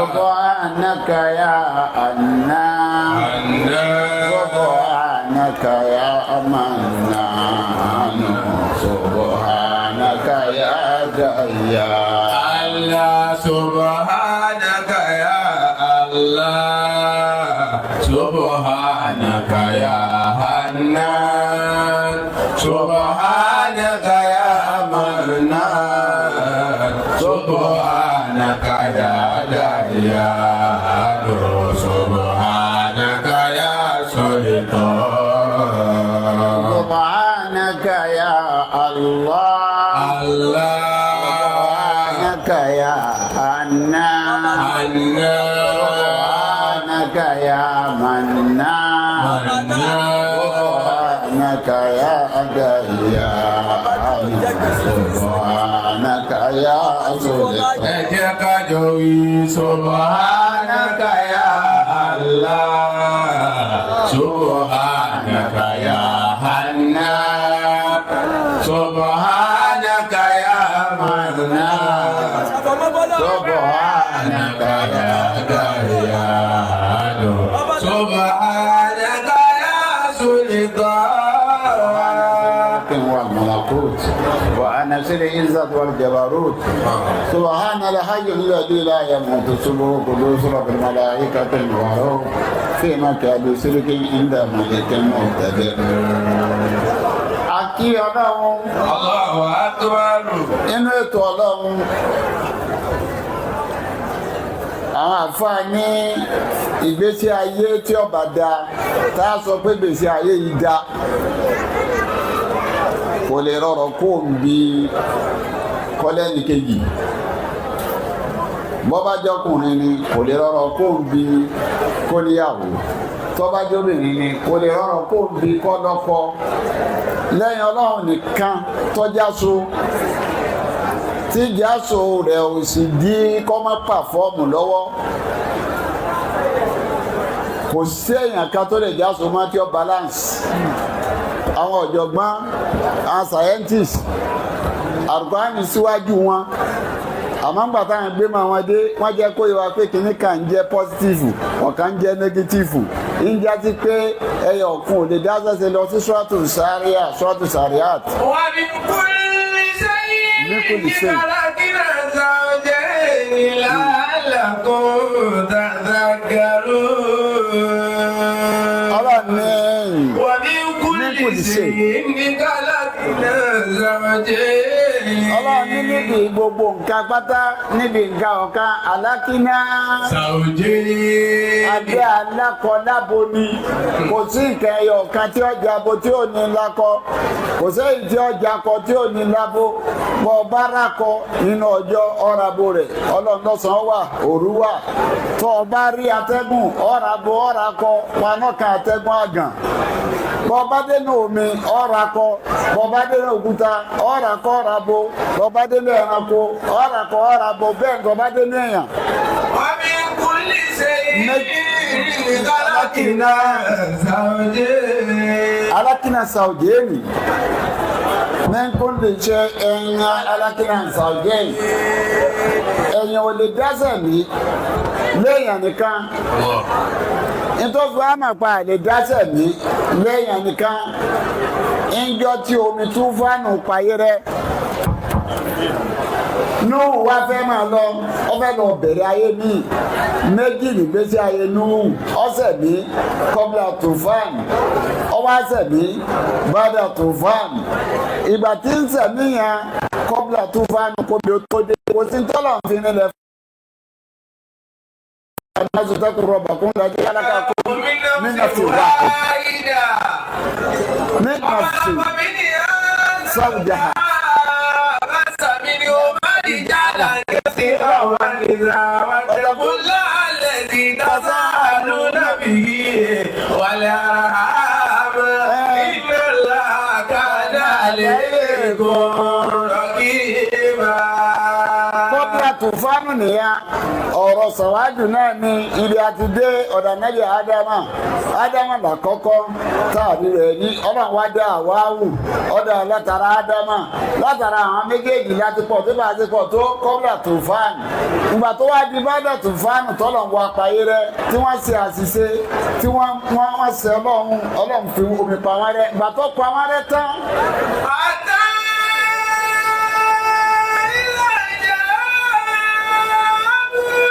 سبحانك يا حنان. سبحانك يا منان. سبحانك يا ديان. Allah سبحانك يا الله، سبحانك يا حنان، سبحانك يا منان، سبحانك يا ديان، سبحانك يا سلطان. سبحانك يا الله. الله. سبحانك يا حنان. حنان. سبحانك يا منان. سبحانك يا ديان. سبحانك يا سلطان. Ẹ jẹ́ ká jọ wí سبحانك يا الله، سبحانك يا حنان، سبحانك يا منان، سبحانك يا ديان، سبحانك يا سلطان. والملكوت وعن نفس العزة والجبروت. سبحان الحي الذي لا يموت، سبحانه قدوس رب الملائكة والروح، في مقعد صدق عند ملك مقتدر. Akí Ọlọ́run. الله أكبر. Nínú ètò Ọlọ́run, àwọn àfáà ní ìgbésí ayé tí ó bá da, tá a sọ pé ìgbésí ayé yìí da, kò lè rọrọ kó ń bi kọ́lẹ́nì kejì. Bọ́bá jọkùnrin ni, kò lè rọrọ kó ń bi kó níyàwó. Tọ́ba jóbìnrin ni, kò lè rọrọ kó ń bi kọ́ lọ́kọ. Lẹ́yìn Ọlọ́run nìkan tọ́já so tí jáso rẹ̀ ò sì dí kọ́mọ́ perform lọ́wọ́, kò sí èèyàn kan tó lè jáso mọ́ tí ó balance. Àwọn ọ̀jọ̀gbọ́n, àwọn scientists, àrùkọ́ni síwájú wọn, àmọ́ ńgbà táwọn gbé máa wọn dé, wọ́n jẹ́ kó yẹ wá pé kínní kan ń jẹ́ positive, ọ̀kan ń jẹ́ negative, ń já sí pé ẹyọ ọ̀kan ò lè dá sẹ́sẹ̀ lọ sí suratu sáríà, suratu sàríàt. ومن كل شيء من كل شيء. خلقنا زوجين لعلكم تذكرون. Ọlọ́run ní ومن من كل كل شيء. شيء خلقنا زوجين. Ọlọ́run ní níbi gbogbo nǹkan pátá, níbi nǹkan ọ̀kan alákíná زوجين. Adé alákọ lábo ni. Kò sí nǹkan ẹyọ kan tí ó jabo tí ò ní lakọ, kò sẹ́yìn tí ó jakọ tí ò ní labo. Bọ́ bá rákọ nínú ọjọ́, ọ̀ràbò rẹ̀. Ọlọ́run lọ́sàn-án wà, òru wà. Tó o bá rí atẹ́gùn, ọ̀ràbò ọ̀ràkọ paná kan atẹ́gùn àgàn. Bọ́ bá dénú omi, ọ̀ràkọ. Bọ́ bá dénú òkúta, ọ̀ràkọ ọ̀ràbò. Bọ́ bá dénú ẹranko, ọ̀ràkọ ọ̀ràbò. Bẹ́ẹ̀ nǹkan bá dénú èèyàn. ومن كل شيء خلقنا زوجين. خلقنا زوجين، من كل شيء خلقنا زوجين. Ẹ̀yìn ò lè dẹ́sẹ̀ mí léèyàn nìkan. Nítorí àmà pa lè dẹ́sẹ̀ mí léèyàn nìkan, ńjọ́ tí omi túfánù payé rẹ, Núhù wá fẹ́ máa lọ, ó fẹ́ lọ bẹ̀rẹ̀ ayé míì. Méjì nígbésí ayé Núhù: ọ̀sẹ̀ mi قبل طوفان, ọwọ́ àṣẹ mi بعد طوفان. Ìgbà tí ń sẹ̀mí yẹn قبل طوفان, kó bí ó tó dé, kò sí tọ́lọ̀ ń fi nílẹ̀. الناس اتقوا ربكم الذي خلقكم من نفس واحدة واحدة من نفس زوجها. بث منهما رجالا كثيرا ونساء، واتقوا الله الذي تساءلون به والأرحام، إن الله كان عليكم رقيبا. قبل Tòfánù nìyẹn, ọ̀rọ̀ sàwájú náà ní ibi àti dé ọ̀dà nẹ́bí Ádámà. Ádámà làkọ́kọ́ táàbí rẹ̀ ní Ọlọ́run wá dá Àwáwù ọ̀dà látara Ádámà, látara àwọn méjèèjì láti pọ̀ tó bá ti pọ̀ tó kọ́bílà tòfánù. Ìgbà tó wá di bádà tòfánù tọ́lọ̀ ń wá payé rẹ tí wọ́n ṣe àṣìṣe tí wọ́n wọ́n ṣe Ọlọ́run, Ọlọ́run fi omi pa wọ́n rẹ́. Ìgbà tó pa wọ́n rẹ́ tán. حتى إذا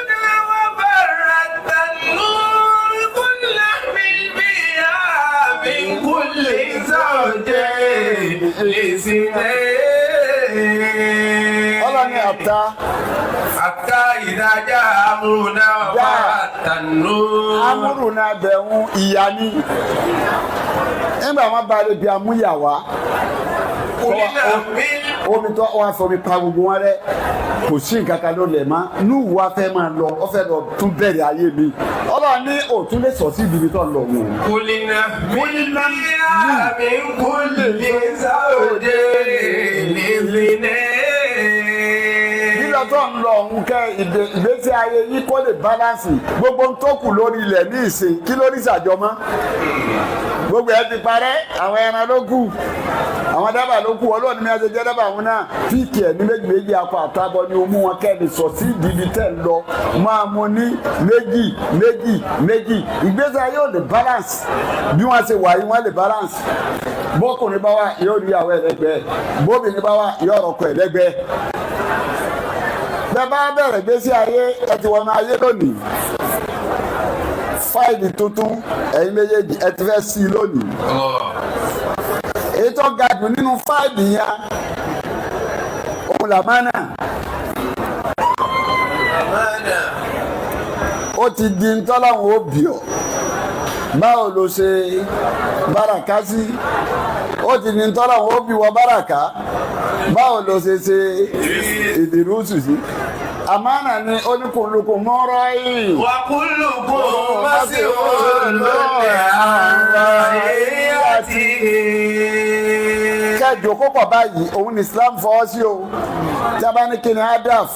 جاءنا وبرت النور كل احمل فيها من كل زوجين اثنين. Ọlọ́run ní ọ̀tá. حتى إذا جاء أمرنا وفرت النور. Amúrù náà bẹ̀rù ìyá ni nígbà wọn bá lè bi amúyàwá. قلنا احمل. Omi tó wá fomi pa gbogbo wọn rẹ, kò sí nǹkan kan ló lẹ̀ mọ́. Núhù wá fẹ́ máa lọ, ó fẹ́ lọ tún bẹ̀rẹ̀ ayé mi. Ọlọ́run ní òtún lè sọ sí ibi tó ń lọ wò. قلنا احمل فيها من كل زوجين اثنين. Lílọ tó ń lọ ọ̀hún kẹ́ ìgbésí ayé yìí kó lè balance. Gbogbo ń tó kù lórí ilẹ̀ ní ìsìn, kí lórí ìsàjọmọ́, gbogbo ẹ ti parẹ́. Àwọn ẹran ló kù, àwọn dábàá ló kù. Ọlọ́run ní ẹsẹ̀ jẹ́ dábàá àwọn náà fíìkì ẹ̀ ní méjì méjì, akọ àtàbọ̀ ni o mú wọn kẹ́ni sọ sí ìdíbi tẹ̀ ń lọ. Máa mú ní méjì méjì méjì. Ìgbésí ayé ò lè balance bí wọ́n ṣe wà yìí. Wọ́n lè balance, bọ́kùnrin bá wà yóò rí àwọn ẹlẹgbẹ́, bóbìnrin bá wà yóò rọkọ ẹlẹgbẹ́. Bẹ́ẹ̀ bá bẹ̀rẹ̀ gbésí ayé, ẹ ti wọnú ayé lónìí, fáìlì tuntun ẹ̀yin méjèèjì ẹ ti fẹ́ sí i lónìí. Èyí tó ga jù nínú fáìlì yẹn, òun làmánà. Amana. Ó ti di ntọ́láwọn ó bì ọ́, báwo ló ṣe báràká sí? Ó ti di ntọ́láwọn ó bì wọ báràká, báwo ló ṣe ṣe ìdìrúsù sí? Àmánà ni oníkùnlùkùn mọ́rọ́ yìí. وكلكم مسؤول عن رعيته. Kẹjọ kókò báyìí, òun ní Islam fọwọ́ sí o. Tí a bá ní kí ni adaf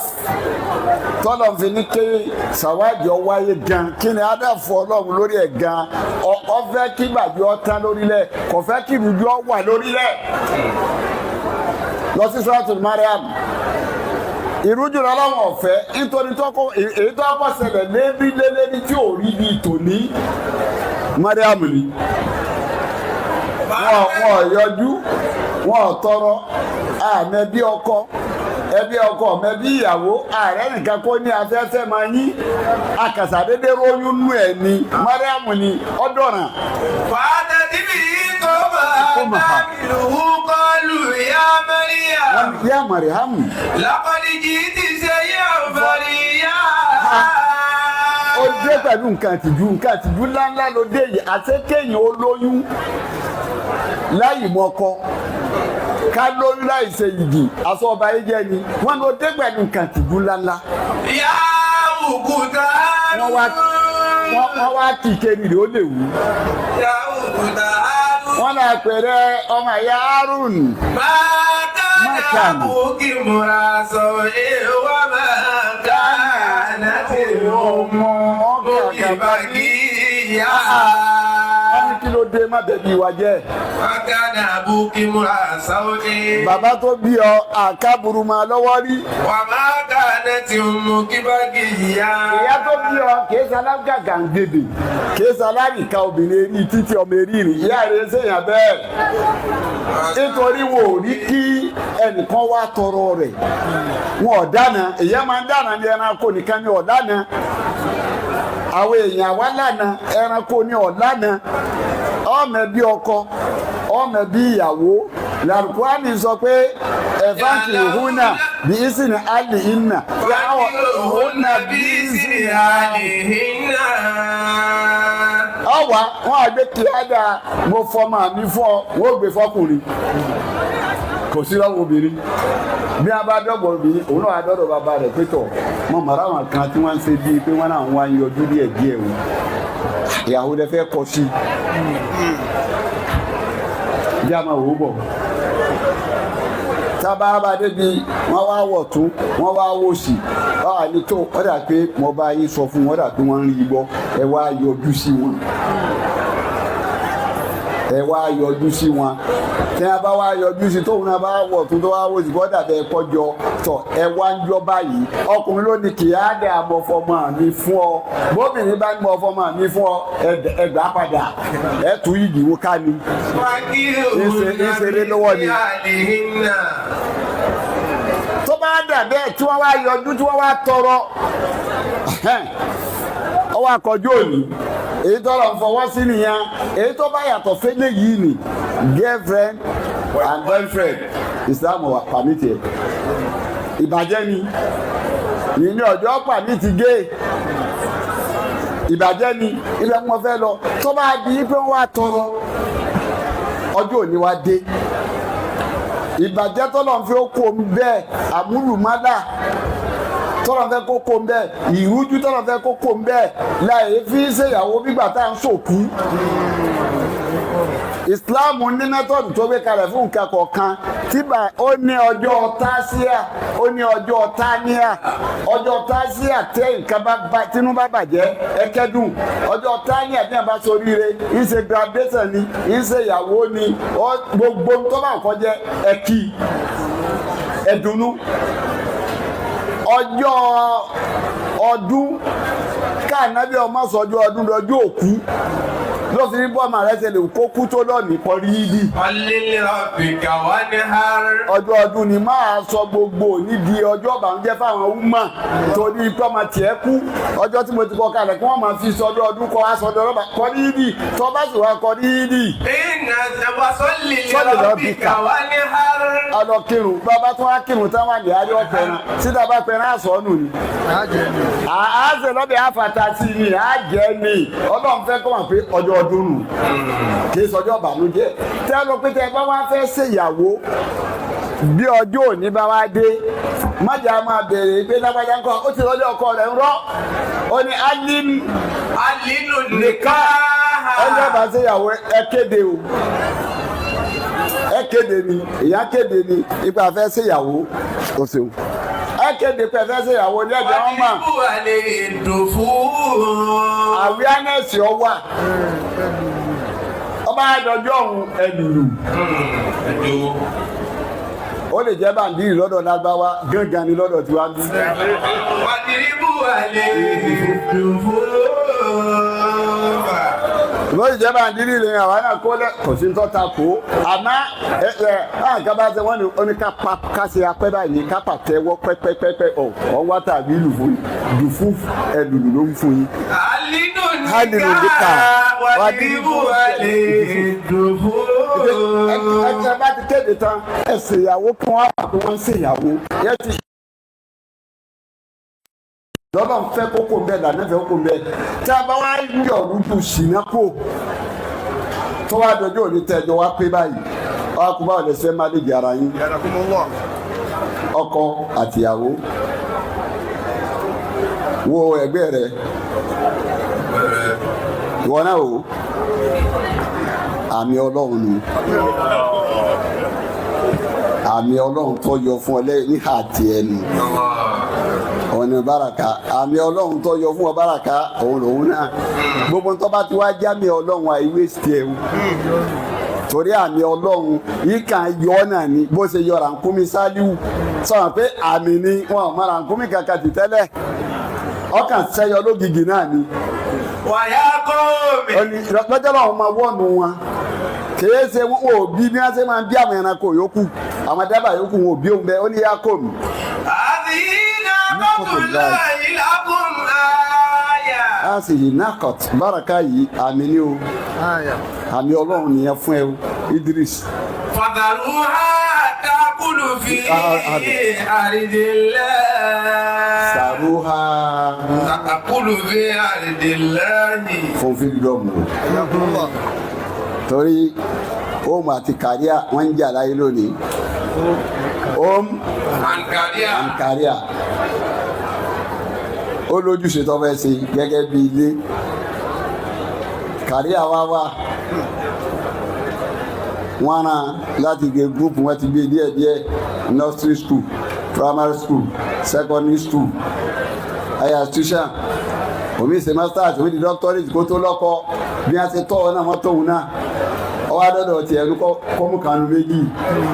tọ́lọ̀ fi ní kí sàwádìí ọ wáyé gan, kí ni adaf Ọlọ́run lórí ẹ̀ gan? Ọ fẹ́ kí gbàgbé ọ tán lórílẹ̀, kò fẹ́ kí ìrújú ọ wà lórílẹ̀. Lọ sí Suratul Mariam. Ìrújú lọ́lọ́run ọ̀fẹ́, nítorí èyí tó kọ́ ṣẹlẹ̀ lébi lélébi tí ò rí bíi tòní Mariam ni wọn yọjú, wọn tọrọ àmẹbí ọkọ, ẹbí ọkọ mẹbí ìyàwó, ààrẹ nìkan kó ní afẹ́fẹ́ máa yín akàsàdédé róyún nú ẹ̀ ní Mariam ni ọdọ̀ràn. فأتت به قومها تحمله قالوا يا مريم يا Mariam لقد جئت شيئا فريا. Ó dé pẹ̀lú nǹkan àtìjú, nǹkan àtìjú ńláńlá ló dé yìí. Àti kéèyàn ó lóyún láì mọ́kọ, ká lóyún láì ṣe yìgì, aṣọ ọba yìí jẹ́ ni wọ́n ló dé pẹ̀lú nǹkan àtìjú ńláńlá. يا أخت. Wọ́n wá kí kéèrì rẹ̀ ó lè wú. يا أخت هارون. Wọ́n náà pèrè ọmọ ìyá Harun. ما كان ما كان. أبوك امرأ سوء وما كانت أمك بغيا. Wọ́n ní kí ló dé, má bẹ̀bí wa jẹ́. ما كان أبوك امرأ سوء. Bàbá tó bí ọ àkábùrù máa lọ́wọ́ rí. وما كانت أمك بغيا. Ìyá tó bí ọ kìí ṣalágàgà ń gbèdè, kìí ṣalárìíká obìnrin eré títí ọmọ eré rìn. Ìyá rẹ̀ ṣèyàn bẹ́ẹ̀ nítorí wọn ò rí kí ẹnìkan wá tọrọ rẹ̀. Wọn ò dáná, ìyá máa ń dáná ní ẹranko nìkan ní ọ̀dáná. Àwọn èèyàn wá lánàá, ẹranko ní ọ̀lànà. Ọmọ ẹbí ọkọ, ọmọ ẹbí ìyàwó. Làrùkúránì sọ pé ẹ̀fáǹkì ìhúnà bí ìsìn àlì ìnà. فانكحوهن بإذن أهلهن. Ọwà wọn àgbẹ̀ kíádà, mo fọmọ mi fún ọ, wọn ò gbé fọkùnrin, kò sí lọ́wọ́ obìnrin. Bí a bá dọ́gbọ̀ obìnrin, òun náà dọ́dọ̀ bàbá rẹ̀ pé tọ̀ mọ màrá àwọn kan tí wọ́n ń ṣe bíi pé wọ́n náà ń wá ń yọjú díẹ̀ díẹ̀ o, ìyàwó rẹ̀ fẹ́ kọ sí i bí a máa wò ó bọ̀. Tá Tábà bá débi wọ́n wá wọ̀ tún, wọ́n wá wò sí, báwa ní tó ó dà pé mo bá yín sọ fún wọn, ó dà pé wọ́n ń rí gbọ́, ẹ wá yọjú sí wọn, ẹ wá yọjú sí wọn. Tí wọn bá wá yọjú sí, tóun náà bá wọ̀ tó tó wá wò sí, bọ́dà bẹ́ẹ̀ kọjọ tọ̀, ẹ wá ń jọ báyìí. Ọkùnrin ló ní kìí á dẹ̀ àmọ̀fọ́mọ́ mi fún ọ, bóbìnrin bá ní mọ̀fọ́mọ́ mi fún ọ, ẹ gbà padà, ẹ tú yìgì wo ká ni. Ìṣeré lọ́wọ́ ni. Tó bá dà bẹ́ẹ̀ tí wọ́n wá yọjú, tí wọ́n wá tọrọ, ọwọ́ akọjú òní, èyí tọrọ ń fọwọ́ sí nìyẹn. Èyí tó bá yàtọ̀ fẹ́lẹ̀ yìí ni girlfriend and boyfriend, Islam wà permit ẹ̀. Ìbàjẹ́ ni ìní ọjọ́ permit gay, ìbàjẹ́ ni ilẹ̀ wọn fẹ́ lọ. Tó bá di pé wọ́n wá tọrọ, ọjọ́ òní wá dé, ìbàjẹ́ tọ́lọ̀ ń fi kó ń bẹ́ẹ̀, àmúlùmálà tọ́lọ̀ fẹ́ kó kó ń bẹ́ẹ̀, ìrújú tọ́lọ̀ fẹ́ kó kó ń bẹ́ẹ̀, láì fi ṣèyàwó bígbà tá à ń sòkú. Islam ní mẹ́tọ̀dù tó gbé kalẹ̀ fún nǹkan kọ̀ọ̀kan tí bá ó ní ọjọ́ tásíà, ó ní ọjọ́ táníà. Ọjọ́ tásíà tẹ nǹkan bá tínú bá bàjẹ́, ẹ kẹ́dùn. Ọjọ́ táníà bí wọ́n bá soríire, ń ṣe graduation ni, ń ṣe ìyàwó ni, gbogbo tó bá nǹkan jẹ́, ẹ kí ẹ dunnú. Ọjọ́ ọdún káànábì ọmọ sọjọ́ ọdún lọ́jọ́ òkú ló fi ní bọ́ọ̀mù rẹ̀ ṣe lè kó kú tó lọ́ọ̀nì kọrí yídì. Ọjọ́ ọdún ni máa sọ gbogbo nídìí ọjọ́ ìbànújẹ́ fáwọn ọmọ torí pé ọmọ tiẹ̀ kú. Ọjọ́ tí mo ti kọ kalẹ̀ kí wọ́n máa fi sọdún ọdún kọ́ aṣọdún ọlọ́ba kọrí yídì, tó bá sì wá kọrí yídì. Ọlọ kírun, bàbá tó wá kírun táwọn àlè ayé ọ̀pẹ̀rẹ̀ síta bá pẹ̀rẹ̀ àsọ̀nù ni. Àásè lọ́bẹ̀ àfàtà sí ni àjẹ́ ni. Ọlọ́run fẹ́ kọ́ wọn pé ọjọ́ ọdún nù, kì í sọjọ́ ìbànújẹ́. Tẹ́ lọ pé tẹ́ bá wá fẹ́ ṣèyàwó, bí ọjọ́ òní bá wá dé, májà máa bèrè pé lágbájá ńkọ́, ó ti lọ́jọ́ ọkọ rẹ̀ ń rọ́, ó ní alim alinu nìkan. Ọjọ́ bá ṣèyàwó, ẹ kéde o, ẹ kéde ni, ìyá kéde ni ipa fẹ́ ṣèyàwó, o ṣeun, ẹ kéde pé fẹ́ ṣèyàwó ní ẹ̀jẹ̀ wọn mọ̀. Awareness ọ wà, ọba àdọjọ́ ọ̀hún ẹlùlù, ó lè jẹ́ bàǹdìrì lọ́dọ̀ lágbáwá, gángan ni lọ́dọ̀ tiwa bí. Lórí jẹ́ bàǹdìrì lè àwa náà kó lẹ́ kò sí tọ́ta kó, àmọ́ ẹ ẹ àǹkà bá ṣe wọ́n ní ó ní ká pa ká ṣe apẹ́ báyìí, ká pàtẹ́wọ́ pẹ́pẹ́pẹ́pẹ́ ọ̀ ọ̀ wá tàbí ìlú fún dùfú ẹlùlù ló ń fún yín. Alinu nika wadibu ale dufu. Ẹ bá ti kéde tán, ẹ ṣèyàwó kí wọ́n á wọ́n ṣèyàwó. Yẹ ti lọ́dọ̀ ń fẹ́ kókó ń bẹ́ẹ̀ lànà fẹ́ kókó ń bẹ́ẹ̀. Tí a bá wá yọ̀ rúdù sínú kó tó wá dojú òní tẹ́jọ́ wá pé báyìí, wá kó báwo lè ṣe má lè jẹ ara yín. Ọkọ àtìyàwó, wo ẹgbẹ́ rẹ, ìwọ náà o, àmì Ọlọ́run ni, àmì Ọlọ́run tó yọ fún ọ lẹ́yìn níhà tiẹ̀ nù, ọ̀nà báraka. Àmì Ọlọ́run tó yọ fún ọ báraka òun lòun náà. Gbogbo tó bá ti wá jámì Ọlọ́run àìwé tiẹ̀ o, torí àmì Ọlọ́run yìí kàn yọ ọ́ náà ni. Bó ṣe yọ rànkúmi Sálíù sọ̀rọ̀ pé àmì ni, wọn ò mọ rànkúmi kankan ti tẹ́lẹ̀, ọkàn sẹ́yọ lógìgì náà ni. Wàyà kọ́ mi. Lọ́jọ́ làwọn máa wọ́ọ̀nù wọn, kìí ṣe wọn ò bí bí wọ́n ṣe máa ń bí àwọn ẹranko yòókù, àwọn dábàá yòókù wọn ò bí òun bẹ́ẹ̀. Ó ní yá kò mí. Àdìyínà kọ́tùlá ìlàkùn àyà. A sì yìí nákọ̀t báraka yìí àmì ni o, àmì Ọlọ́run nìyẹn fún ẹ o, Idris. Fàdàrúhà takulu fi àrídìlẹ́. Sàrúhà. Takulu fi àrídìlẹ́. Fún fílíọ̀mù o, torí ohun àti kàríà wọ́n ń jà láyé lónìí. Ohun and kàríà ó lójúṣe tó fẹ́ ṣe gẹ́gẹ́ bí ilé kàríà wá wá. Wọ́n rán láti gbé group, wọn ti gbé díẹ̀díẹ̀: nursery school, primary school, secondary school, higher institution, omi ṣe masters, omi di doctorate kó tó lọ́kọ. Bí wọ́n ṣe tọ́ ọ náà, wọ́n tóun náà ọwọ́ adọ́dọ̀ tiẹ̀ ní kọ́mú kanu méjì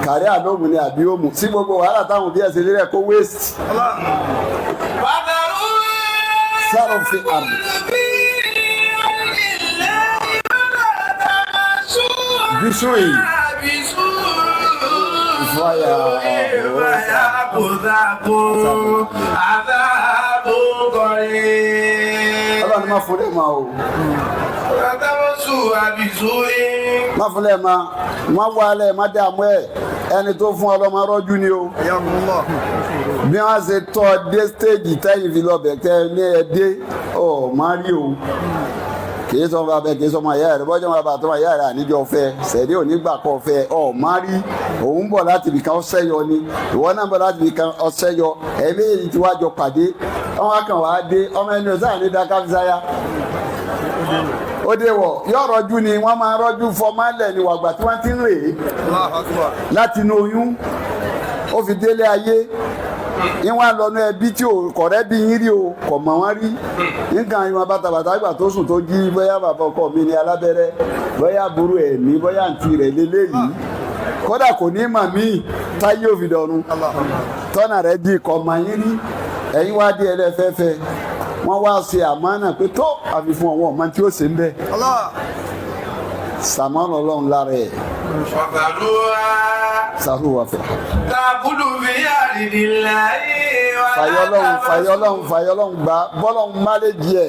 kárí àlóhùn ni àbí òmù sí gbogbo wàhálà táwọn òbí ẹ̀ ṣe lérẹ̀ kó waste. Sáró fi àmì. Bísú yìí. Fire. فيأخذكم عذاب قريب. Ọlọ́run, má fún lẹ́ẹ̀ máa o. فتمسوا بسوء. Má fún lẹ́ẹ̀ máa, má wà lẹ́ẹ̀, má dààmú ẹ̀. Ẹni tó fún ọlọ́mọ rọ́jú ni o. Bí wọ́n ṣe tọ́ ọ dé stage tẹ́yìn fi lọ bẹ̀ tẹ́ ní ẹ dé ọ má rí o, kì í sọ bàbá, kì í sọ ọmọ ìyá rẹ, bọ́jọ́ bàbá àtọmọ ìyá rẹ àníjọ fẹ́ sẹ̀dí onígbà kọ́ fẹ́ ọ má rí. Òun bọ̀ láti ibìkan ọ̀sẹ̀ yọ ni, ìwọ náà bọ̀ láti ibìkan ọ̀sẹ̀ yọ. Ẹ̀mí èyí tí wàá jọ pàdé, ọmọ kan wàá dé, ọmọ ẹni ọ̀sán ní dákàfísáyà ó dé wọ̀ yọ rọjú ni. Wọ́n máa rọjú fọmọ́lẹ̀ ni wàgbà tí wọ́n ti ń rèé láti inú oyún ó fi délé ayé. Ìwọ̀n lọ́nu ẹbí tí o kọ̀rẹ́ bí yín rí o, kọ̀ mọ̀ wọ́n rí nǹkan ìwọ̀n bàtàbàtà. Àgbà tó sùn tó jí, bóyá bàbá ọkọ mi ni alábẹ́rẹ́, bóyá àbúrò ẹ̀ ní, bóyá àǹtí rẹ̀ lélẹ́yìí, kódà kò ní mà míì táyé òfin dọ̀run tọ́nà rẹ̀ di kọ̀ mọ̀ yín rí. Ẹ̀yin wá dé ẹlẹ́fẹ́fẹ́, wọ́n wá ṣe àmánà pé tó àfi fún ọwọ́ ọmọ tí ó ṣe ń bẹ́ sàmánà Ọlọ́run lára ẹ̀. وذروها Sàrúwà fẹ́. تأكل في أرض الله. Fàyọlọ́hún, fàyọlọ́hún, fàyọlọ́hún, gba bọ́lọ́hún má lè jẹ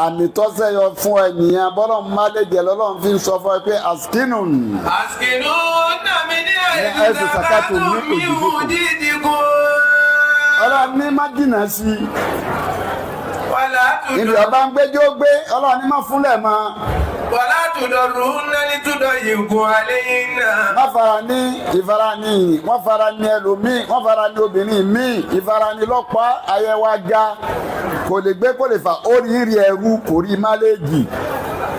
àmì tọ́sẹ̀ yọ fún ẹ nìyẹn. Bọ́lọ́hún má lè jẹ lọ́lọ́hún fi ń sọ fún ẹ pé àsìkínù. أسكنوهن من حيث حيث سكنتم سكنتم من من وجدكم. وجدكم. Ọlọ́run ní má jìnnà sí i. ولا Ibi تضر ọba ń gbẹ́jọ́ gbé, Ọlọ́run ní má fúnlẹ̀ mọ́. ولا تضروهن لتضيقوا عليهن. Má fara ní ìfara ní ìyìn, wọ́n fara ní ẹlòmíì, wọ́n fara ní obìnrin míì, ìfara ní lọ́pàá ayẹwo aga kò lè gbé, kò lè fà ó rí rí ẹrú, kò rí máléèjì.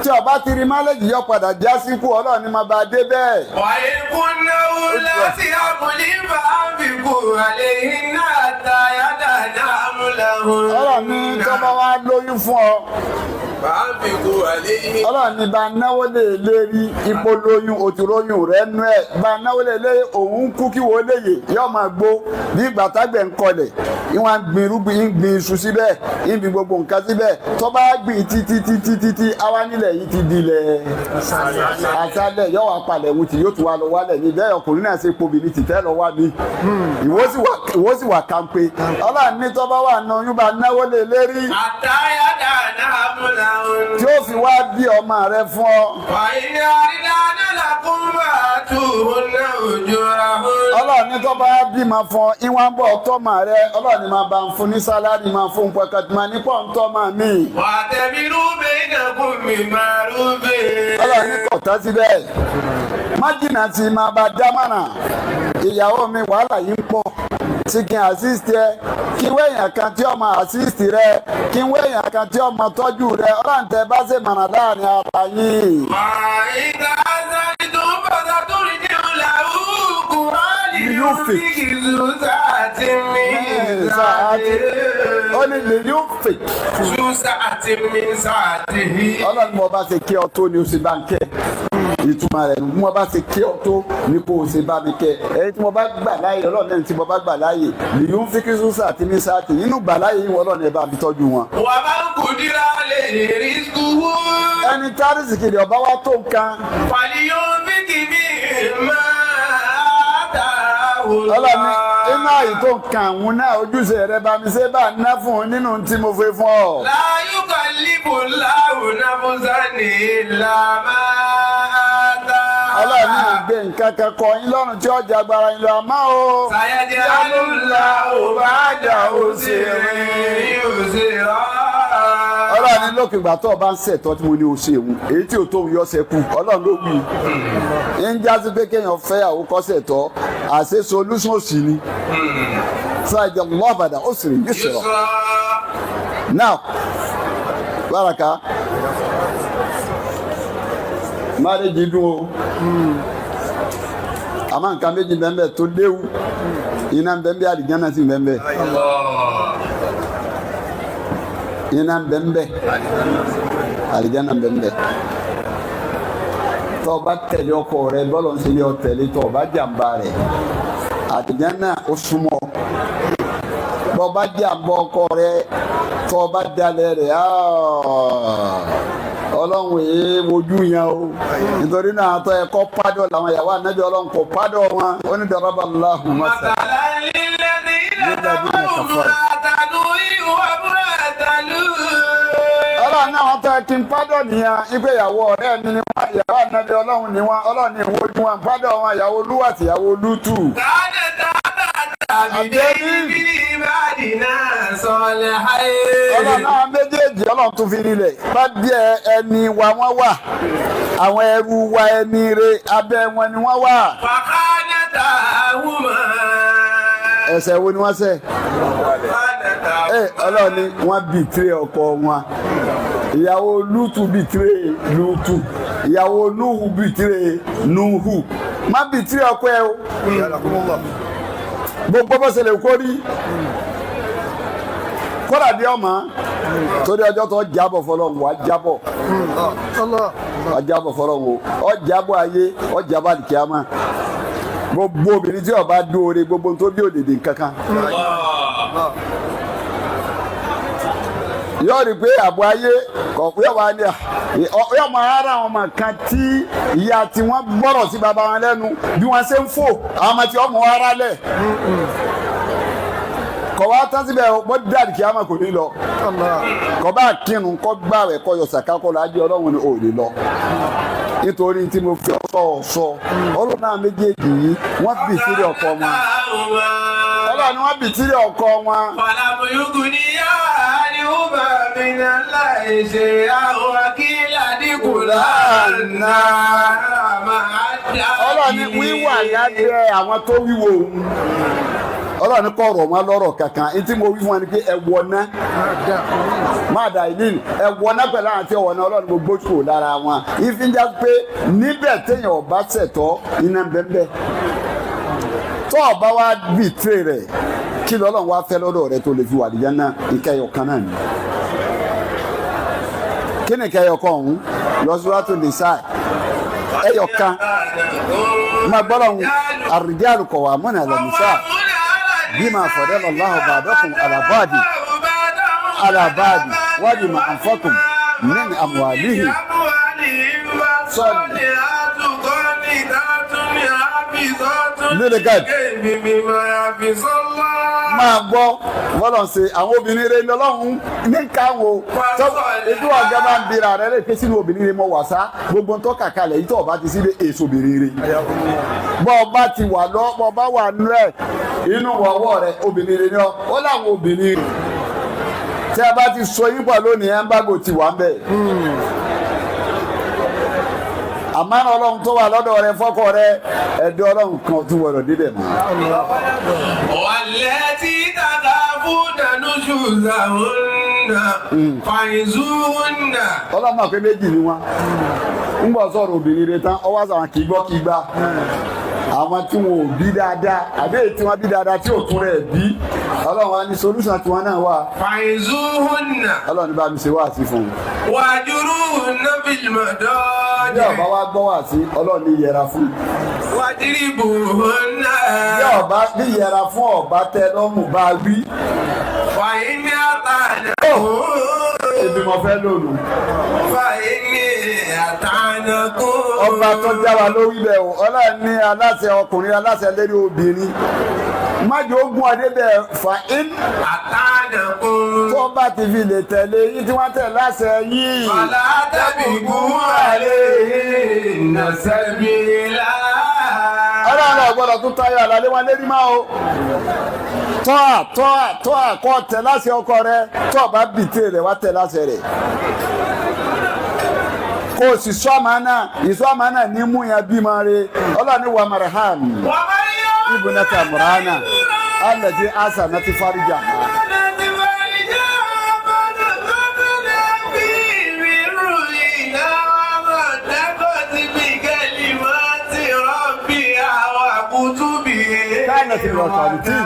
Tí ọba ti rí máléèjì, yọ padà já síkú. Ọlọ́run ní má ba dé bẹ́ẹ̀. وإن كن أولات حمل فأنفقوا عليهن حتى يضعن حملهن. Ọlọ́run ní tọ́ba wa lóyún fún ọ, فأنفقوا عليهن. Ọlọ́run ní bá náwó lè lérí ipò lóyún, òtún lóyún rẹ̀ nú ẹ̀, bá náwó lè lé òun kú kí wọ́n léyè, yóò máa gbó bí ìgbà tágbẹ̀ ń kọlẹ̀. Ìwọ̀n gbin irúgbìn, ń gbin iṣu síbẹ̀, ń gbin gbogbo nǹkan síbẹ̀. Tó bá gbìn títí títí títí, àwa nílẹ̀ yìí ti dilẹ̀ aṣálẹ̀, yóò wá palẹ̀ wù tí yóò tún wá lọ wálẹ̀ ní bẹ́ẹ̀. Ọkùnrin náà ṣe pobìnrin tìtẹ́ lọ wá mi, ìwọ sì wà kánpé. Ọlọ́run ní tó bá wà nù oyún, bá náwó lè lérí حتى يضعن حملهن. tí ó fi wá bí ọmọ rẹ fún ọ. وإن أرضعن لكم فآتوهن أجورهن. Ọlọ́run ní tó bá bímọ fún ọ, ìwọ̀n bọ̀ tọ́mọ rẹ, Ọlọ́run ní máa bá ń fún ní salary, máa fún pocket money pọ̀ ń tọ́mọ mi. وأتمروا بينكم بمعروف. Ọlọ́run ní kò tán síbẹ̀, má jìnnà tí máa bá dámọ̀ràn. Ìyàwó mi, wàhálà yìí ń pọ̀ tí kí n assist ẹ, kí wéèyàn kan tí ó máa assist rẹ, kí wéèyàn kan tí ó máa tọ́jú rẹ. Ọlọ́run tẹ bá ṣe mọ̀nà láàrin ara yín. وإذا عزلتم فسترجع له أخرى لينفق ذو سعة من سعته. Ó ní lè yóò fè. ذو سعة من سعته. Ọlọ́run, mo bá ṣe kí ọ tó ni o ṣe bá ń kẹ́. Ìtumọ̀ rẹ̀ nù, mo bá ṣe kí ọ tó ni kò ṣe bá mi kẹ́. Ẹni tí mo bá gbà láàyè, Ọlọ́run, ẹni tí mo bá gbà láàyè, lìyún fi kí sùsà àti ní sáàtì nínú gbà láàyè yìí, Ọlọ́run, ẹ bá mi tọ́jú wọn. ومن قدر عليه رزقه Ẹni tárísìkì rẹ̀ ọba wa tó nǹkan, فلينفق مما آتاه Ọlọ́run ní inú الله. àyè tó nǹkan àwọn náà, ojúṣe rẹ̀ bá mi ṣe, bá ná fún un nínú tí mo fẹ́ fún ọ. لا يكلف الله نفسا إلا ما Ọlọ́run ní آتاها. ìgbé nǹkan kan kọ yín lọ́rùn tí ọjà agbára yín lọ àmọ́ o. سيجعل الله بعد عسر يسرا. Ọlọ́run ní lókè ìgbà tó o bá ń ṣẹ̀tọ́ tí mo ní o ṣe òun, èyí tí o tó ń yọ ṣẹ́kù. Ọlọ́run ló wí ń jásí pé kéèyàn fẹ́ àwòkọ́ ṣẹ̀tọ́, àṣẹ solution òsì ni sáàjẹ lọ́bàdà ó sì rí yóò ṣẹlọ. يسرا. Now, baraka marriage dùn o. Àmọ́ nǹkan méjì bẹ́ẹ̀ tó léwu, iná bẹ́ẹ̀, àlìjáná sì bẹ́ẹ̀, iná bẹ́ẹ̀, àlìjáná bẹ́ẹ̀. Tó o bá tẹ̀lé ọkọ rẹ bọ́lọ̀ ń ṣe ní ọ tẹ̀lé, tó o bá jàǹbá rẹ̀, àlìjáná ó súnmọ́. Bọ́ ọ bá jàǹbá ọkọ rẹ, tó o bá dalẹ̀ rẹ̀, Ọlọ́run èé wojú yẹn o. Nítorí náà àtọ́ ẹ kọ́ pádọ̀ làwọn ìyàwó ànábì, Ọlọ́run kò pádọ̀ wọn. Ó ní daraba Allahu masala. مثلا للذين كفروا امرأة نوح وامرأة لوط. Ọlọ́run náà wọ́n tọ́ ẹ kí n pádọ̀ nìyẹn, ipe ìyàwó ọ̀rẹ́ mi ni wọ́n, ìyàwó ànábì Ọlọ́run ni wọ́n. Ọlọ́run ní ìwojú wọn pádọ̀ wọn, ìyàwó Lúwà àti ìyàwó Lútù. كانتا تحت عبدين من عبادنا صالحين. Ọlọ́run náà méjèèjì, Ọlọ́run tún fi rinlẹ̀ bá díẹ̀ ẹni wa wọ́n wà, àwọn ẹrú wa ẹni re abẹ́ wọn ni wọ́n wà. فخانتاهما. Ẹ̀ṣẹ̀ wo ni wọ́n ṣẹ̀? Ẹ Ọlọ́run ni wọ́n betray ọkọ wọn. Ìyàwó Lútù betray Lútù, ìyàwó Núhù betray Núhù. Má betray ọkọ ẹ o, gbogbo bó ṣe lè kó rí, kódà bí ọmọ torí ọjọ́ tó jábọ̀ fọlọ́run, wàá jábọ̀, wàá jábọ̀ fọlọ́run o, ọ jábọ̀ ayé, ọ jábọ̀ àlìkíyàmá. Gbogbo obìnrin tí ó bá dóore, gbogbo tó bí òdèdè kankan yóò rí pé àbọ̀ ayé kọ̀ yóò wá ní yóò máa rárá àwọn ọmọ kan tí ìyá tí wọ́n gbọ́rọ̀ sí bàbá wọn lẹ́nu bí wọ́n ṣe ń fò, àwọn ọmọ tí ọmọ ara lẹ̀ kọ̀ wá tán síbẹ̀, bó dàdí kí á máa kò ní lọ, kọ̀ bá kírun, kọ́ gbàwẹ̀, kọ́ yọ sàká, kọ́ lọ ajé, Ọlọ́run ni ò lè lọ nítorí tí mo fi ọsọ sọ. Ọlọ́run náà méjèèjì yìí wọ́n bì sírí ọkọ wọn. Ọlọ́run ni wọ́n bì sírí ọkọ wọn. فلم يغنيا عنهما من الله شيئا وقيل ادخلا النار مع Ọlọ́run ní wíwà lábẹ́ àwọn tó wíwo òun, Ọlọ́run ní kọ́ ọ̀rọ̀ wọn lọ́rọ̀ kankan. Ní tí mo wí fún wọn ni pé ẹ wọ ná má dà ìlú, ẹ wọ ná pẹ̀lú àwọn tí ẹ wọ ná. Ọlọ́run gbogbo kò lára wọn ìfíjà pé níbẹ̀ téèyàn ọba ṣẹ̀tọ́, iná bẹ́ẹ̀ tó ọba wa betray rẹ̀, kí lọ́lọ́run wá fẹ́ lọ́dọ̀ rẹ̀ tó lè fi wà lìyẹn náà? Ìkẹyọ̀ kan náà ni. Kí ni ìkẹyọ̀ kan ọ̀hún? Lọ́sọ́rọ́tò lè sáà ẹyọ kan máa gbọ́dọ̀ ń àrùjálù kọ̀wá mọ́nà àlàmísà bima fadala Allahu ba'dakum ala ba'di ala ba'di wa bima anfaqtum min amwalihim. Lórí guide. Máa gbọ́ bọ́lọ̀ ṣe àwọn obìnrin rẹ lọ́lọ́run ní káwọn ojú ọ̀gá máa ń bira rẹ lè pé sínú obìnrin rẹ mọ wàsá gbogbo ń tọ́ kàkà lẹ̀ yìí tó ọba ti sílé èso obìnrin rẹ bọ́ ọba ti wà lọ, bọ́ ọba wà nú ẹ̀ inú ọwọ́ rẹ, obìnrin rẹ ni ọ. Ó láwọn obìnrin tí a bá ti sọ yín pọ̀ lónìí, ẹ́ńbágò ti wà ń bẹ̀. Àmọ́ Ọlọ́run tó wà lọ́dọ̀ rẹ fọ́kọ rẹ, ẹ̀dọ́ Ọlọ́run kan tún wọ̀rọ̀ débẹ̀ mọ́. والتي تخافون نشوزهن فعظوهن. Ọlọ́run máa pé méjì ni wọ́n ń bọ̀ sọ̀rọ̀ obìnrin rẹ tán, ọwọ́ àwọn kì í gbọ́ kì í gbà, àwọn tí wọn ò bí dáadáa àbí èyí tí wọ́n bí dáadáa tí ò tún rẹ̀ bí. Ọlọ́run wa ní solution tiwọn náà wà. فعظوهن. Ọlọ́run ní bá mi ṣe wáàsí fún un. واهجروهن في Bí ọba المضاجع. wa gbọ́ wáàsí, Ọlọ́run ní yẹra fún. واضربوهن. Bí ọba bí yẹra fún ọba tẹ lọ́rùn bá wí. فإن أطعنكم. Ebi mo fẹ́ lónìí. فإن أطعنكم. Ọba tó já wa lórí bẹ́ẹ̀ o, Ọlọ́run ní aláṣẹ ọkùnrin, aláṣẹ lérí obìnrin, májò ogun ọdẹ bẹ́ẹ̀ fa in. أطعنكم. Tó bá ti fi lè tẹ̀lé yín tí wọ́n tẹ̀ láṣẹ yín. فلا تبغوا عليهن سبيلا. Ọlọ́run ò gbọ́dọ̀ tún tayọ àlàlé wọn lérí máa o. Tọ́à tọ́à tọ́à kọ́ tẹ̀ láṣẹ ọkọ rẹ, tó bá bìtì rẹ̀ wá tẹ̀ láṣẹ rẹ̀. Kó o sì sọ àmà náà, ìsọ àmà náà ní mú yẹn bímọ rẹ. Ọlọ́run ní wa marham ibùnata murana alẹ́tí asa náà ti fáríjà. al-qanitin.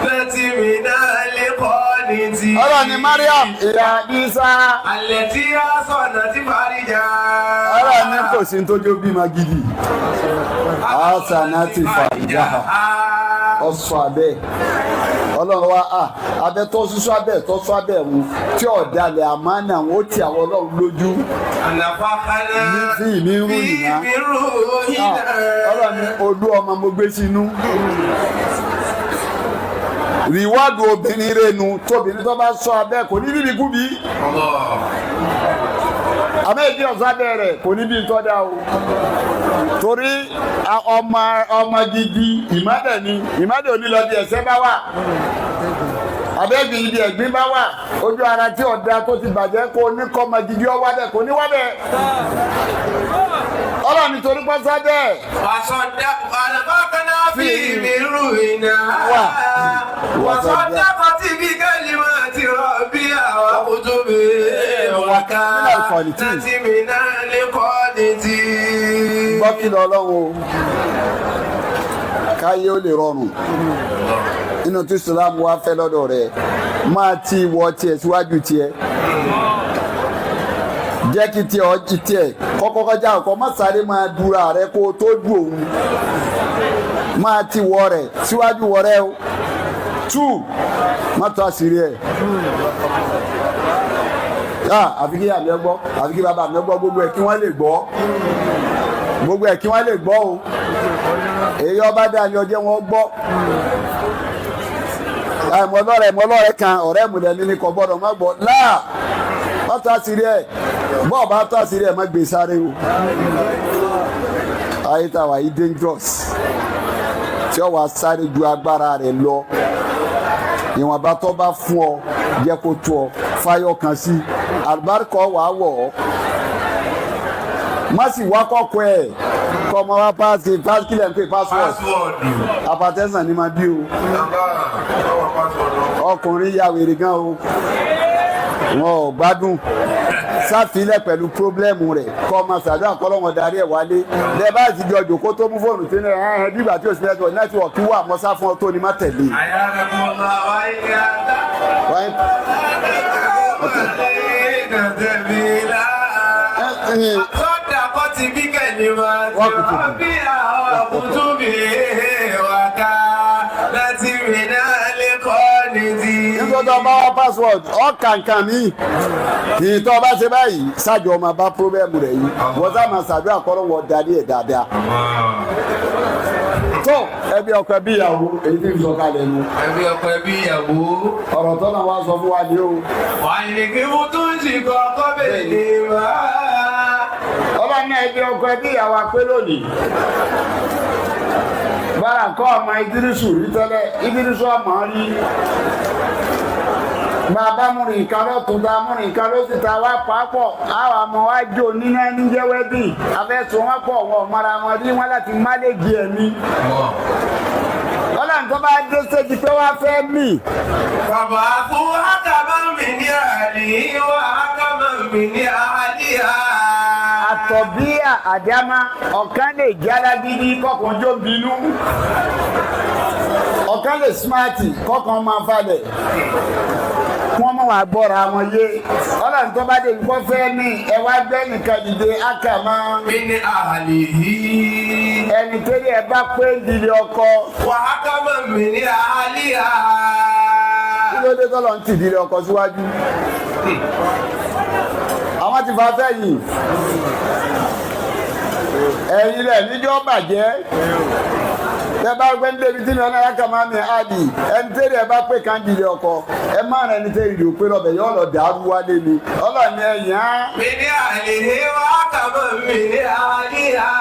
وكانت من القانتين Ọlọ́run ni Mariam ìyá Isa. التي أحصنت فرجها Ọlọ́run ní kò sí tó jó bímọ gidi. Hasanati farijaha. Ọsọ abẹ Ọlọ́run wa a abẹ tó sísọ abẹ tó sọ abẹ wọn tí ọ̀dàlẹ̀ àmánà wọn ó ti àwọn Ọlọ́run lójú. نفخنا Fi mi ruhina. فيه من روحنا Ọlọ́run ní olú ọmọ mo gbé sínú. Rìwádìí obìnrin renu tóbìnrin tó bá sọ abẹ kò ní bíbí kú bí. الله Àmọ́ èdè ọ̀sán abẹ́ rẹ̀ kò ní bí tọ́ da o. Torí ọmọ ọmọ gidi ìmọ̀dẹ̀ ni ìmọ̀dẹ̀ ò ní lọ bí ẹ̀sẹ̀ bá wà. Àbẹ́bí ibi ẹ̀gbín bá wà, ojú ara tí ọ̀dà tó ti bàjẹ́ kó ní kọ́ ọmọ gidi ọwá bẹ́ẹ̀ kò ní wá bẹ́ẹ̀. Ọlọ́run nítorí pọ́sá bẹ́ẹ̀. وصدق ونفخنا فيه من روحنا وصدقت وصدقت بكلمات ربها وكتبه من القانتين. وكانت من القانتين Gbọ́ kí lọ Ọlọ́run o, káyé ó lè rọrùn nínú tí Islam wá fẹ́ lọ́dọ̀ rẹ̀, máa ti wọ tiẹ̀ síwájú tiẹ̀, jẹ́ kí tiẹ̀ ọ ti tiẹ̀ kọ́kọ́ kọjá ọkọ, má sáré máa dúra rẹ kó o tó du òun, máa ti wọ rẹ̀ síwájú wọ rẹ o. Two, má tó àṣírí ẹ̀. Àfi kí àmì ọgbọ́, àfi kí bàbá àmì ọgbọ́, gbogbo ẹ̀ kí wọ́n lè gbọ́, gbogbo ẹ̀ kí wọ́n lè gbọ́ o. Èyí ọba dá ní ọjọ́ wọn gbọ́. Ẹ̀mọ́ ọlọ́rẹ̀ kan ọ̀rẹ́ ìmùlẹ̀ ní ní kò gbọ́dọ̀ má gbọ́ láà. Má tó àṣírí ẹ̀, bọ́ọ̀ bá tó àṣírí ẹ̀, má gbé sáré o. Ayé tá a wà yìí dangerous, tí ó wàá sáré ju agbára rẹ̀ lọ. Ìwọ̀nba tó bá fún ọ, jẹ́ kó tó ọ, fáyọ̀ kan sí àlùbáríkọ wàá wọ̀ ọ́. Má sì wá kọ́kọ́ ẹ̀ kọ́ ọmọ wa paasi paasi kílẹ̀ ń pè password. Password. Apatẹ́sàn ni máa bí o. Bàbá password. Ọkùnrin ya wèrè gan o, wọn ò gbádùn. Sáfilẹ̀ pẹ̀lú problem rẹ̀, kọ́ ọmọ sàdúrà kọ́lọ́wọ́n darí ẹ̀ wálé. Bẹ́ẹ̀ bá ti jọ jòkó tó mú fóònù tí ẹ ẹ bí ìgbà tí o sì network network wà mọ́sá fún ọ tó ni má tẹ̀lé. حياكم الله وإياك Wáyé. سبيلا صدقت بكلمات وكتبه. ربها وكتبه وكانت من القانتين. Nítorí ọba wa password ọkà nǹkan mi kì í tọ́ ọba ṣe báyìí ṣáàjọ ọmọ bá problem rẹ̀ yìí, wọ́n sá máa ṣàdúrà kọ́lọ́wọ́n darí ẹ̀ dáadáa. Tó ẹbí ọkọ, ẹbí ìyàwó, èyí tí ń sọ kalẹ̀ nu. Ẹbí ọkọ, ẹbí ìyàwó. Ọ̀rọ̀ tó náà wá sọ fún wa ní o. Wà ní kí mo tún ṣì kọ́kọ́ bèèrè máa. Ọlọ́run náà ẹbí ọkọ, ẹbí ìyàwó apé lónìí. Bára kọ́ ọmọ Idirisu rí tẹ́lẹ̀, Idirisu ọmọ rí. Bàbá múrin nǹkan lọ́tún ta, múrin nǹkan ló sì ta wá pàápọ̀. Àwọn ọmọ wa jò nínú ẹni jẹ́ wẹ́bì. Afẹ́sùn wọn pọ̀, wọn ò mọra wọn rí wọn láti má lè di ẹ̀mí. Ọlọ́run tó bá dé sébi pé wá fẹ́ mì. Bàbá fún حكما من أهله وحكما من أهلها. Àtọ̀bí àdámá, ọ̀kan lè jẹ́ alágídí kọ̀ọ̀kan jó bínú, ọ̀kan lè smart kọ̀ọ̀kan máa falẹ̀, kí wọ́n mọ̀ wá gbọ́ra wọn yé. Ọlọ́run tó bá dé nǹkan fẹ́ ní ẹ wá gbẹ́ nìkan dìde ákàmọ́. من أهله. Ẹni tẹ́lẹ̀ ẹ bá pé ìdílé ọkọ. وحكما من أهلها. Kí ló dé tọ́lọ́ ń tì ìdílé ọkọ síwájú? Àwọn ti fa fẹ́ yìí, ẹ̀yin rẹ̀ níjọ́ bàjẹ́. Tẹ bá gbé ní débi tí mi ọ̀nà yàtọ̀ máa mi àdì, ẹni tẹ́lẹ̀ ẹ bá pé kan dìde ọkọ, ẹ má rẹ ẹni tẹ́lẹ̀ ìdò pé lọ́bẹ̀ yọ lọ dàrú wálé ni. Ọlọ́ọ̀ni ẹ̀yìn á. من أهله وحكما من أهلها.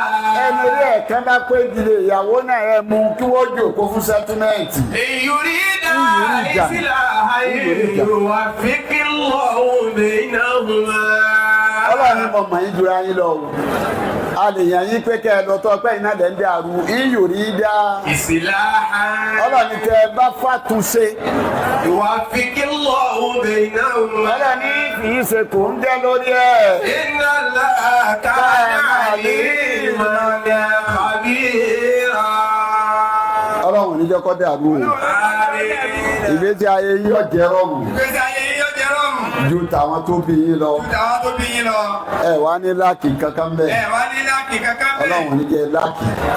Ẹni rí ẹ̀kan bá pé ìdílé ìyàwó náà, ẹ mú kí wọ́n jòkó fún settlement. إن يريدا إن يريدا. إصلاحا إن يريدا. يوفق الله بينهما. Ọlọ́run ní mo mọ̀ yín jura yín lọ o. A lè yàn yín pé kẹ́ ẹ lọ tọ́ pé iná lẹ́ ń dàrú iyòrí dá. إصلاحا. Ọlọ́run ní tẹ́ ẹ bá fàtúnṣe. يوفق الله بينهما. Ọlọ́run ní kì í ṣe kò ń jẹ́ lórí ẹ̀. إن الله كان عليما خبيرا. Ọlọ́run ní jẹ́ kó dàrú o. Àmín. Ìgbésí ayé yín yóò jẹ́ rọrùn Ìgbésí ayé yín yóò jẹ́ rọrùn ju tàwọn tó bí yín lọ. ju tàwọn tó bí yín lọ. Ẹ wá ní lack kankan Ẹ bẹ́ẹ̀. wá ní lack kankan bẹ́ẹ̀. Ọlọ́run ní jẹ́ lack.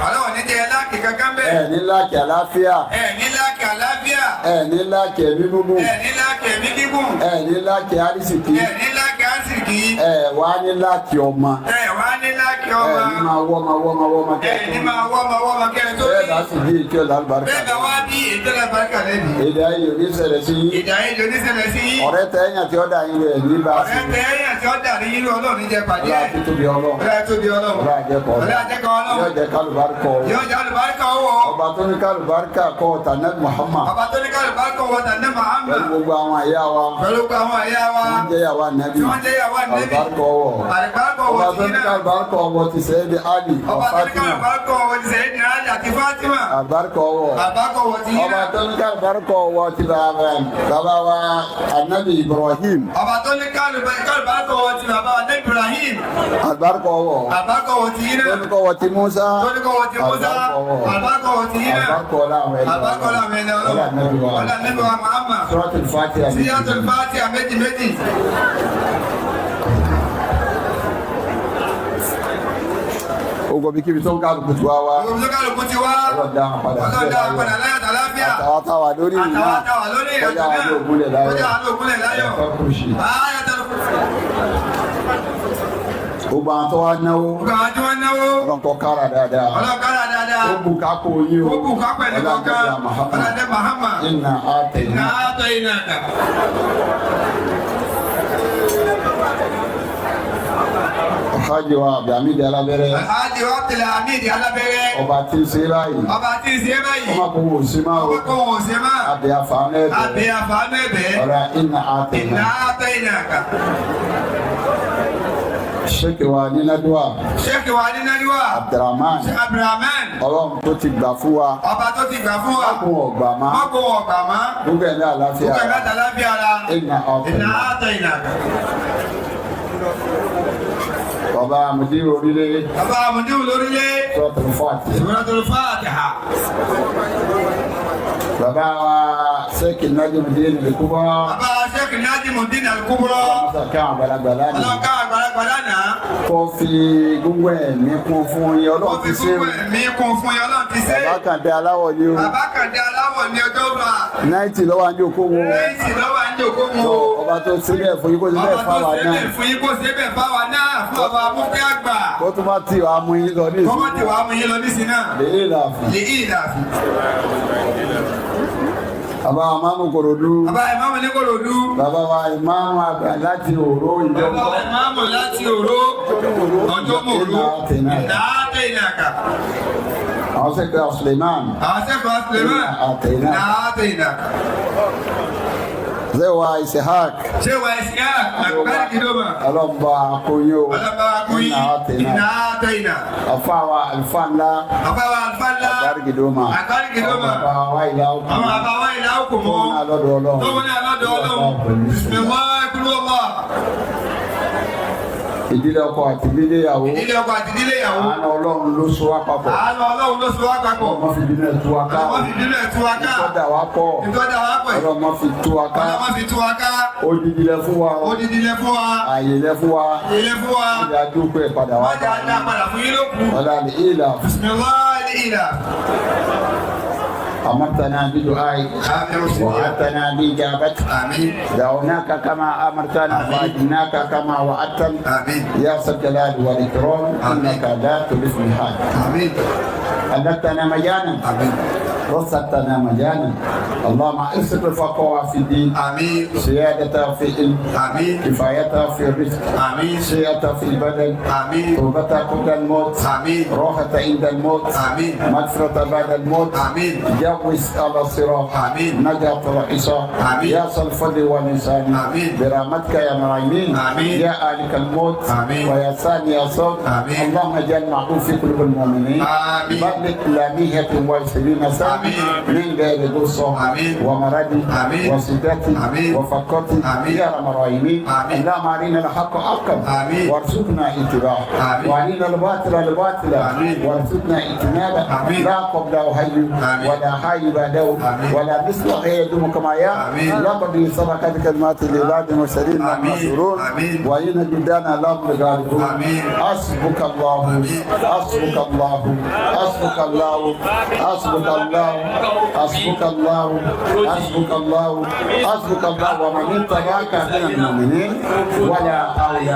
Ọlọ́run ní jẹ́ lack kankan Ẹ bẹ́ẹ̀. ní lack àlàáfíà. Ẹ ní lack àlàáfíà. Ẹ ní lack ẹ̀mí gígùn. Ẹ ní lack ẹ̀mí gígùn. Ẹ ní lack àrísìkí. Ẹ ní lack àrísìkí. Ẹ wá ní lack ọmọ. Ẹ wá ní lack Ẹ ọmọ. ní máa wọ́mọ wọ́mọ wọ́mọ Ẹ ní máa wọ́mọ wọ́mọ kẹ́ ẹ tó Bẹ́ẹ̀ rí. bá sì bí ìkí ọ̀la àlùbáríkà. Bẹ́ẹ̀ bá wá bí ètò àlùbáríkà lẹ́nu. Èdè ayé ò ní ṣẹlẹ̀ sí yín. Ìdá yìí ló ní ṣẹlẹ̀ sí yín. Ọ̀rẹ́ tẹ ẹ̀yàn tí ó dà yín rẹ̀ ní bá sí. Ọ̀rẹ́ tẹ ẹ̀yàn tí ó dà ní yín Ọlọ́run ní jẹ́ pàdé Ọlá ẹ̀. títóbi Ọlọ́run. Ọlá tóbi Ọlọ́run. Ọlá àjẹkọ̀ Ọlá àjẹkọ̀ Ọlọ́run. Yóò jẹ́ kálùbáríkà o. Yóò jẹ́ àlùbáríkà owó. Ọba tó ní kálùbáríkà kọ́ tànẹ́ Muhammad. Ọba tó ní kálùbáríkà owó tànẹ́ Muhammad. Pẹ̀lú gbogbo àwọn àyà wa. Pẹ̀lú gbogbo àwọn ẹ̀yà wa. Wọ́n jẹ́ ìyàwó ànábì. Tí wọ́n jẹ́ ìyàwó ànábì. Àlùbáríkà ọwọ́. Àlùbáríkà owó Ọba ti tó yín ní náà. kálùbáríkà ọwọ́ ti Sayyidi Ali Ọba tó ní Fatima. kálùbáríkà owó ti Sayyidi Ali àti Fatima. Àlùbáríkà ọwọ́. Àlùbáríkà owó ti yín Ọba náà. tó ní kálùbáríkà ọwọ́ ti bàbá wa ànábì Ibrahim. Ọba tó ní kálùbáríkà owó ti bàbá wa ní Ibrahim. Àlùbáríkà ọwọ́. Àlùbáríkà owó ti yín Tó náà. ní kọ́wọ́ ti Musa. Tó ní kọ́wọ́ ti Musa. Àlùbáríkà ọwọ́. Àlùbáríkà owó ti yín náà. Àlùbáríkà ọlá àwọn ẹni Àlùbáríkà ọlá àwọn ẹni Ọlá Ọlọ́run. ànábì wa. Ọlá ànábì wa Muhammad. Suratul Fatiha. Suratul Fatiha méjì méjì. Ogo bí kíbi tó ń kálukú tó wá wá. Gbogbo tó kálukú ti wá. Ọlọ́run dá wọn padà Ọlọ́run dá wọn padà láyọ̀ àtàláfíà. Àtàwọn táwa lórí ìrìn náà. Àtàwọn táwa lórí ìrìn Kọjá náà. wa ní ògúnlẹ̀ láyọ̀. Kọjá wa ní ògúnlẹ̀ láyọ̀. Ẹ̀fọ́ kùrùsì. Ayatul Kursi. Gbogbo àwọn tó wá náwó. Gbogbo àwọn tí wọ́n náwó. Ọlọ́run kọ́ kára dáadáa. Ọlọ́run kára dáadáa. Ó bù ká kó yín o. Ó bù ká pẹ̀lú kọ̀ọ̀kan. Ọlọ́run Muhammad. Ọlọ́run Muhammad. Inna atayna. Iná àtọ̀ iná kà. Alhaji wa Abdulhamid Alábẹ́rẹ́. Alhaji wa Abdulhamid Alábẹ́rẹ́. Ọba tí ń ṣe báyìí. Ọba tí ń ṣe báyìí. Ọmọ kò wò sí máa o. Ọmọ kò wò sí máa. Abẹ́ àfààní ẹ̀bẹ̀. Abẹ́ àfààní ẹ̀bẹ̀. Ọ̀rọ̀ iná àtẹ̀yìnà. Iná àtẹ̀yìnà kà. Sheikh wa ní Nádùá. Sheikh wa ní Nádùá. Abdulrahman. Sheikh Abdulrahman. Ọlọ́run tó ti gbà fún wa. Ọba tó ti gbà fún wa. Mákun ọ̀gbà má. Mákun ọ̀gbà má. Gbogbo ẹ̀mí àlàáfíà. Gbogbo ẹ̀mí àlàáfíà la. Iná àtẹ̀yìnà. Iná àtẹ̀yìnà kà. Bàbá Mudiru orílẹ̀. Bàbá Mudiru lórílẹ̀. Suratul Fatiha. Suratul Fatiha. Bàbá wa Sheikh Najimudeen Al-Kubra. Bàbá Sheikh Najimudeen Al-Kubra. Ọlọ́run ká àgbàlagbà lánàá. Ọlọ́run ká àgbàlagbà lánàá. Kó fi gbogbo ẹ̀mí kún fún yín Ọlọ́run ti ṣe. Kó fi gbogbo ẹ̀mí kún fún yín Ọlọ́run ti ṣe. Bàbá Kàndé aláwọ̀ ni o. Bàbá Kàndé aláwọ̀ ni ọjọ́ bá. 90 lọ́wọ́ àjò kó wo. 90 lọ́wọ́ àjò kó wo. Ọba tó ṣe bẹ́ẹ̀ fún yín kó ṣe bẹ́ẹ̀ fáwa Ọba tó ṣe náà. bẹ́ẹ̀ fún yín kó ṣe bẹ́ẹ̀ fáwa náà fún ọba Mufti àgbà. Kó tún bá tì wá mú yín lọ ní Kó má ìsìn. tì wá mú yín lọ ní ìsìn náà. Lè ìlàfin. Lè ìlàfin. Bàbá wa Ìmáàmù Kòròdú. Bàbá Ìmáàmù ní Kòròdú. Bàbá wa Ìmáàmù àgbà láti Òró ìjọba. Bàbá wa Ìmáàmù láti Òró. Ọjọ́ mòró. Ìlà àtẹ̀yìnàkà. Àwọn sẹ́kẹ̀ Suleiman. Àwọn sẹ́kẹ̀ Suleiman. Àtẹ̀yìnà. Ìlà àtẹ̀yìnàkà. Ṣéwà Isihak. Ṣéwà Isihak Àgbárí Kìdọ́mà. Ọlọ́mọba akóyó. Ọlọ́mọba akóyí. Ìlà àtẹ̀yìnà. Ìlà àtẹ̀yìnà. Àfáwà àlùfáà ńlá. Àfáwà àlùfáà ńlá. Àgbárí Kìdọ́mà. Àgbárí Kìdọ́mà. Àwọn bàbá wa ìlà òkú. Àwọn bàbá wa ìlà òkú mọ́. Tó ń ná lọ́dọ̀ Ọlọ́run. Tó ń ná lọ́dọ̀ Ọlọ́run. Bismillah kúlú ọlọ́. Ìdílé ọkọ àti ìdílé ìyàwó. Ìdílé ọkọ àti ìdílé ìyàwó. Àánú Ọlọ́run ló so wá papọ̀. Àánú Ọlọ́run ló so wá papọ̀. Ọlọ́run fi bínú ẹ̀ tú wa ká. Ọlọ́run fi bínú ẹ̀ tú wa ká. Ìtọ́jà wa pọ̀. Ìtọ́jà wa pọ̀. Ọlọ́run fi tú wa ká. Ọlọ́run fi tú wa ká. Odidi lẹ fún wa. Odidi lẹ fún wa. Àyè lẹ fún wa. Àyè lẹ fún wa. Ìyá dúpẹ́ padà wá. Wájà dá padà fún yín ló kù. Ọlá ní ìlà. Bismillah ìlà. أمرتنا بدعائك وعدتنا بإجابتك. آمين. دعوناك كما أمرتنا وأجبناك كما وعدتنا. آمين. يا ذا الجلال والإكرام إنك لا تخلف الميعاد. آمين. أنبتنا مجانا. آمين. رزقتنا مجانا. اللهم ارزق الفقراء في الدين. آمين. سيادة في العلم. آمين. كفاية في الرزق. آمين. سيئة في البدن. آمين. توبة قبل الموت. آمين. راحة عند الموت. آمين. مغفرة بعد الموت. آمين. جوز على الصراط. آمين. نجاة الرئيسة. آمين. يا ذا الفضل والإحسان. آمين. برحمتك يا مرحمين. آمين. يا آلك الموت. آمين. ويا ثاني يا صوت. آمين. اللهم اجعل معروف في قلوب المؤمنين. آمين. بلغ إلى 120 سنة. آمين. من غير غصة آمين. ومرض آمين. وصدة آمين. وفقة آمين. يا أرحم الراحمين. آمين. اللهم أرنا الحق حقا آمين. وارزقنا اتباعه آمين. وأرنا الباطل باطلا آمين. وارزقنا اجتنابه. آمين. لا قبله حي آمين. ولا حي بعده آمين. ولا مثل غيره كما يا آمين. لقد سبقت كلمات العباد المرسلين آمين. المنصورون آمين. وإن جدنا لهم الغالبون. آمين. حسبك الله، حسبك الله، حسبك الله، حسبك الله، حسبك الله، حسبك الله، حسبك الله ومن اتبعك من المؤمنين. ولا حول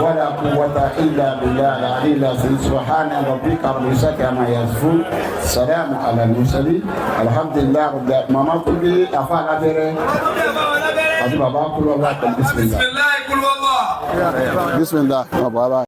ولا قوة إلا بالله العلي العظيم. سبحان ربك رب العزة عما يصفون، سلام على المرسلين، الحمد لله رب العالمين. Màmá tó bí afa alábẹ́rẹ́ àti bàbá kúrò ọlá pẹ̀lú bisimilah. Bisimilayi kulu Allah. Bisimilah bàbá.